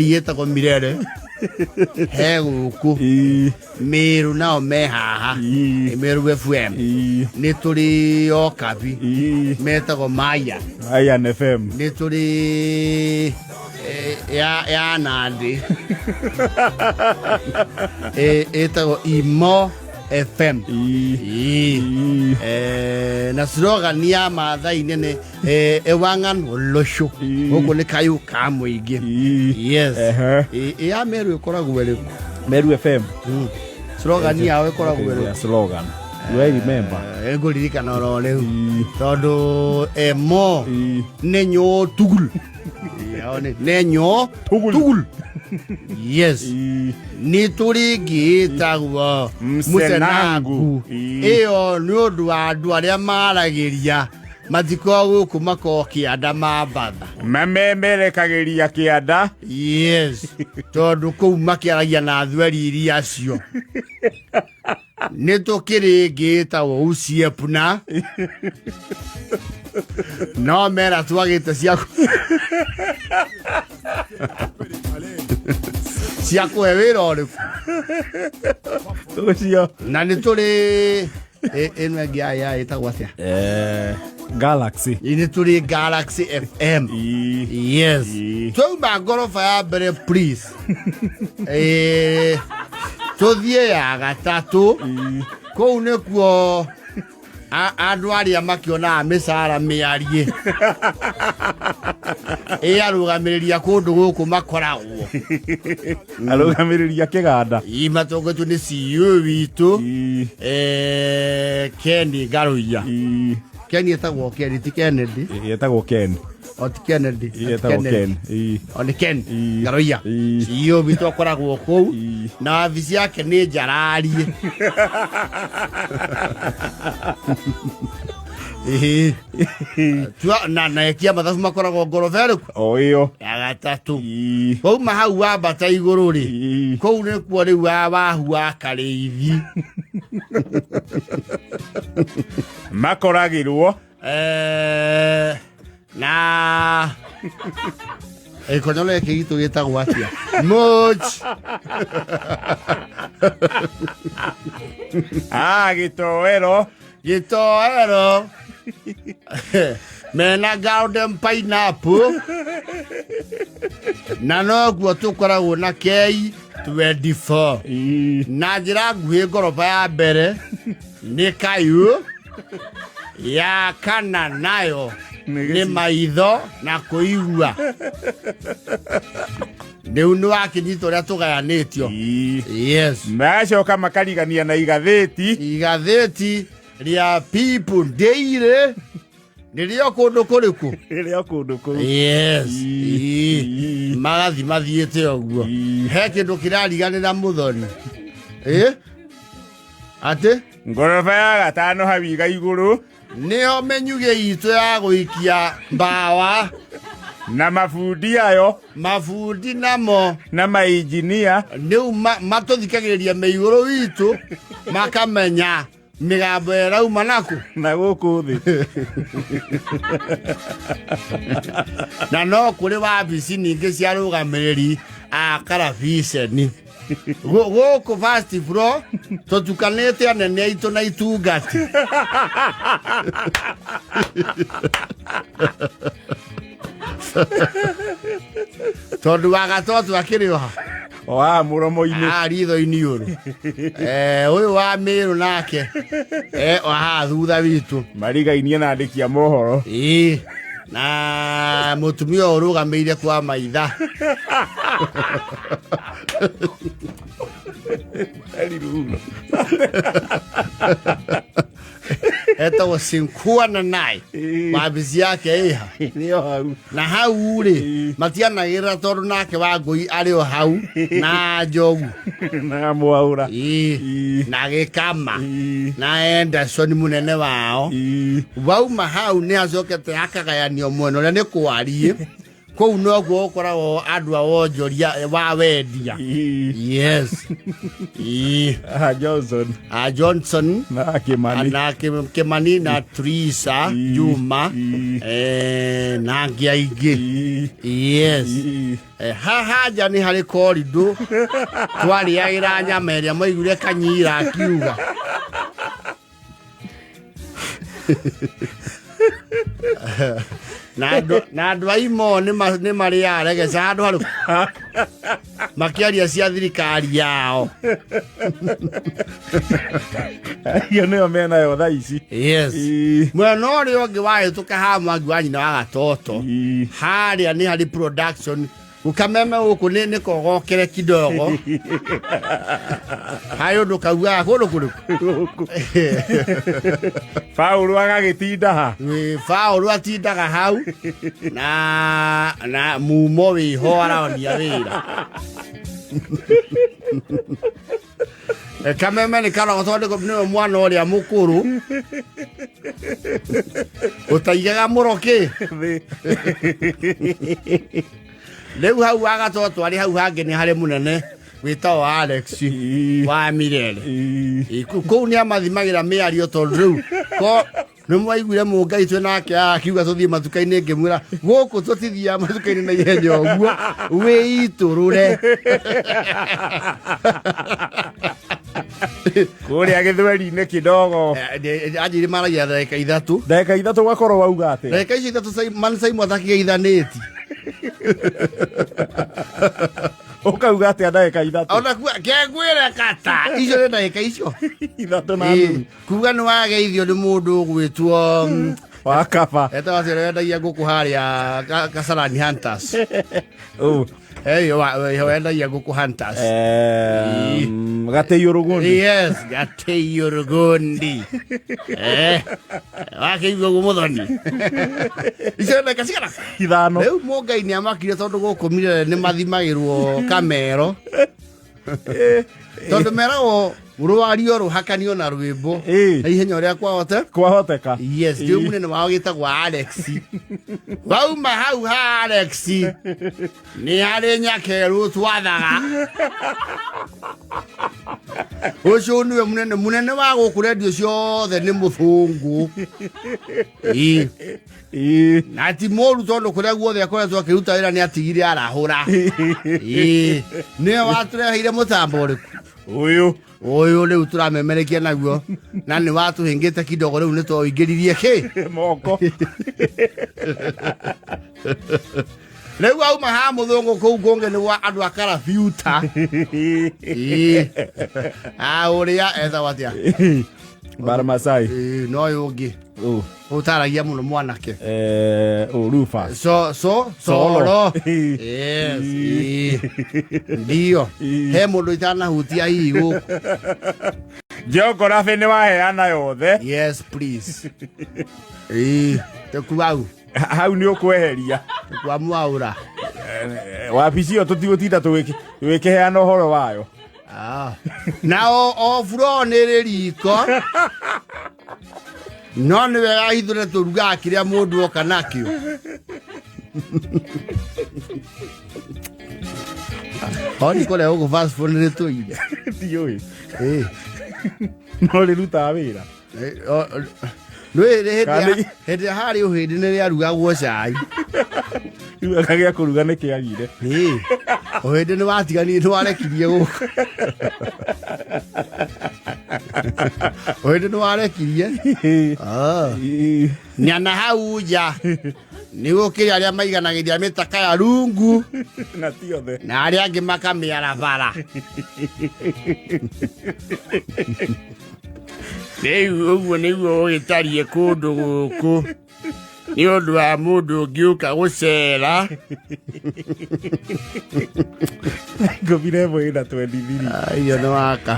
Ĩtagwo Mirere he gũkũ. Mĩrũ nao me haha. Mĩrũ FM. Nĩ tũrĩ Okabi. Metagwo Maya. Mayan FM. Nĩ tũrĩ ya Nandĩ. Ĩtagwo Imo FM. Ĩĩ. Na slogan ya Maathai nene ewang'an olosho. Gũkũ nĩ kayũ ka mũingĩ. Yes. Ya Meru ĩkoragwo ĩrĩkũ? Meru FM. Slogan yao ĩkoragwo What is ĩrĩkũ? their slogan? Do I remember? Ngũririkana oro rĩu tondũ emo nĩ nyoo tugul. Yao nĩ nyoo Tugul. Tugul. Yes. Nĩ tũrĩ ĩngĩ ĩtagwo Msenangu. Msenangu. Ĩyo nĩ ũndũ wa andũ arĩa maragĩria matikoragwo gũkũ makoragwo kĩanda mambatha. Mamemerekagĩria kĩanda. Yes, tondũ kũu makĩaragia na thweri iria acio. Nĩ tũkĩrĩ ĩngĩ ĩtagwo uciepna no mera twagĩte cia cia kũhe wĩra ũrĩkũ. Ũcio. Na nĩ tũrĩ ĩno ĩngĩ ya ĩtagwo atĩa? Galaxy. Nĩ tũrĩ Galaxy FM. Yes. Twauma ngoroba ya mbere please. Tũthiĩ ya gatatũ. Kũu nĩkuo andũ arĩa makĩonaga mĩcara mĩariĩ. Ĩ arũgamĩrĩri a kũndũ gũkũ makoragwo. Arũgamĩrĩri a kĩganda. Ĩ matongoretio nĩ CEO witũ. Ken Ngaruiya. Ken etagwo Ken, ti Kennedy. Etagwo Ken. O ti Kennedy. Etagwo Kennedy. Ken. O nĩ Ken Ngaruiya. CEO witũ akoragwo kũu. Na wabici yake nĩ njarariĩ. Ĩhĩ. Na ekia mathabu makoragwo ngoroba ĩrĩkũ? O ĩyo. Ya gatatũ. Wauma hau wambata igũrũ rĩ, kũu nĩkuo rĩu wahu wa Karĩithi. Makoragĩrwo. Na gĩkonyoro gĩkĩ gitũ gĩtagwo atĩa? Much. Gĩtoero. Gĩtoero. Mena golden pineapple. Na noguo tũkoragwo na K24. Na njĩra nguhĩ ngoroba ya mbere nĩ kayũ, ya kana nayo nĩ maitho na kũigua. Rĩu nĩ wakĩnyita ũrĩa tũgayanĩtio. Yes. Magacoka makarigania na igathĩti. Igathĩti rĩa People Daily nĩrĩo kũndũ kũrĩkũ? Rĩrĩa kũndũ kũu. Yes. Magathi mathiĩte ũguo. He kĩndũ kĩrariganĩra mũthoni. Atĩ? Ngoroba ya gatano hau iga igũrũ. Nĩho mĩnyugĩ itũ ya gũikia mbawa. Na mabundi ayo. Mabundi namo. Na mainjinia. Rĩu matũthikagĩrĩria mĩigũrũ witũ makamenya mĩgambo ĩrauma naku. Na gũkũ thĩ. Na no kũrĩ wabici ningĩ cia arũgamĩrĩri a karabiceni. Gũkũ first floor tũtukanĩte anene aitũ na itungati. Tondũ wa gatotũ akĩrĩ oha. O haha mũromo-inĩ. Haha ritho-inĩ ũrũ. Ũyũ wa Mĩrũ nake. O haha thutha witũ. Marigainie na andĩki a mohoro. Ĩĩ. Na mũtumia ũyũ ũrũgamĩire kwa maitha. Etagwo Sinkuana Nai. Wabici yake ĩha. Nĩyo hau. Na hau rĩ, matianagĩrĩra tondũ nake Wangũi arĩ o hau na Njogu. Na Mwaũra. Na Gĩkama. Na Anderson mũnene wao. Wauma hau nĩ acokete akagayanio mwena ũrĩa nĩ kwariĩ. Kũu nokuo gũkoragwo andũ a wonjoria wa wendia. Yes. Ii. Ah, Johnson. A Johnson. Na Kimani. Na Kimani na Trisa. Juma. Na angĩ aingĩ. Yes. Haha nja nĩ harĩ korindo twarĩagĩra nyama ĩrĩa mwaiguire Kanyira akiuga. Na andũ a imo nĩ marĩaga regeca handũ harĩ makĩaria cia thirikari yao. Iyo nĩyo menayo thaa ici. Yes. Mwena ũrĩa ũngĩ wahĩtũka haha Mwangi wa nyina wa Gatoto, harĩa nĩ harĩ production gũkameme gũkũ nĩ kogokere kidogo harĩ ũndũ kaugaga kũndũ kũrĩkũ. Paũlũ agagĩtinda ha? Paũlũ atindaga hau na mumo wĩho araonia wĩra. Kameme nĩ karogo tondũ nĩwe mwana ũrĩa mũkũrũ ũtaigaga mũro kĩ. Rĩu hau Wagatoto arĩ hau hangĩ nĩ harĩ mũnene wĩtagwo Alex wa Mirere. Kũu nĩ amathimagĩra mĩario tondũ rĩu ko nĩ mwaiguire mũngai twĩ nake akiuga tũthiĩ matuka-inĩ, ngĩmwĩra gũkũ tũtithiaga matuka-inĩ na ihenya ũguo wĩitũrũre. Kũrĩa gĩthweri-inĩ kidogo. Anjĩire maragia ndagĩka 3. Ndagĩka 3 ũgakorwo wauga atĩa? Ndagĩka icio 3 Mansaimũ atakĩgeithanĩti. Ũkauga atĩa ndagĩka 3? Ona kengwĩre kata icio nĩ ndagĩka icio 3 na nuthu. Kuga nĩ wageithio nĩ mũndũ ũgwĩtwo wa kaba. Etagwo atĩa ũrĩa wendagia ngũkũ harĩa Kasarani Hunters? Ũ. Wendagia ngũkũ Hunters. Gatĩiyũ Rũgũndi. Yes, Gatĩiyũ Rũgũndi. Wakĩigua ũguo mũthoni. Icio ndagĩka cigana? 5. Rĩu mũngai nĩ amakire tondũ gũkũ Mirere nĩ mathimagĩrwo kamero. Tondũ meragwo rwario rũhakanio na rwĩmbo. Na ihenya ũrĩa kwahota? Kwahoteka. Yes, rĩu mũnene wao gĩtagwo Alex. Wauma hau ha Alex nĩ harĩ nyakerũ twathaga. Ũcio nĩwe mũnene, mũnene wa gũkũ rendio ciothe nĩ mũthũngũ. Na ti mũru tondũ kũrĩa guothe akoretwo akĩruta wĩra nĩ atigire arahũra. Nĩwe watũreheire mũtambo ũrĩkũ? Ũyũ. Ũyũ rĩu tũramemerekia naguo. Na nĩ watũhĩngĩte kidogo rĩu nĩ twaũingĩririe kĩ? Moko. Rĩu auma ha mũthũngũ kũu kũngĩ nĩ gwa andũ a karabiuta. Ũrĩa etagwo atĩa? Barmasai. No ũyũ ũngĩ. Ũtaragia mũno mwanake. Rufus. So, so, Solo. solo. Yes. Ndio. He mũndũ itanahutia hihi gũkũ. Geography nĩ waheana yothe. Yes, please. Tũkuau. Hau nĩ ũkweheria. Tũkua mwaũra. Wabici ĩyo tũtigũtinda tũgĩkĩheana ũhoro wayo. Na o buro nĩ rĩ riko. No nĩ wega ithuĩ tũrugaga kĩrĩa mũndũ oka nakĩo. Honi kũrĩa gũkũ fast food nĩ rĩtũire. Ndiũĩ. No rĩrutaga wĩra. Nĩ hĩndĩ ĩrĩa harĩ ũhĩndĩ nĩ rĩarugagwo cai. Rĩu akagĩa kũruga nĩ kĩagire. Ũhĩndĩ nĩ watiganire, nĩ warekirie gũkũ. Ũhĩndĩ nĩ warekirie. Nyana hau nja. Nĩ gũkĩrĩ arĩa maiganagĩria mĩtaka ya rungu. Na ti othe. Na arĩa angĩ makamĩara bara. Rĩu ũguo nĩguo ũgĩtariĩ kũndũ gũkũ. Nĩ ũndũ wa mũndũ ũngĩũka gũcera. 11:23. Iyo nĩ waka.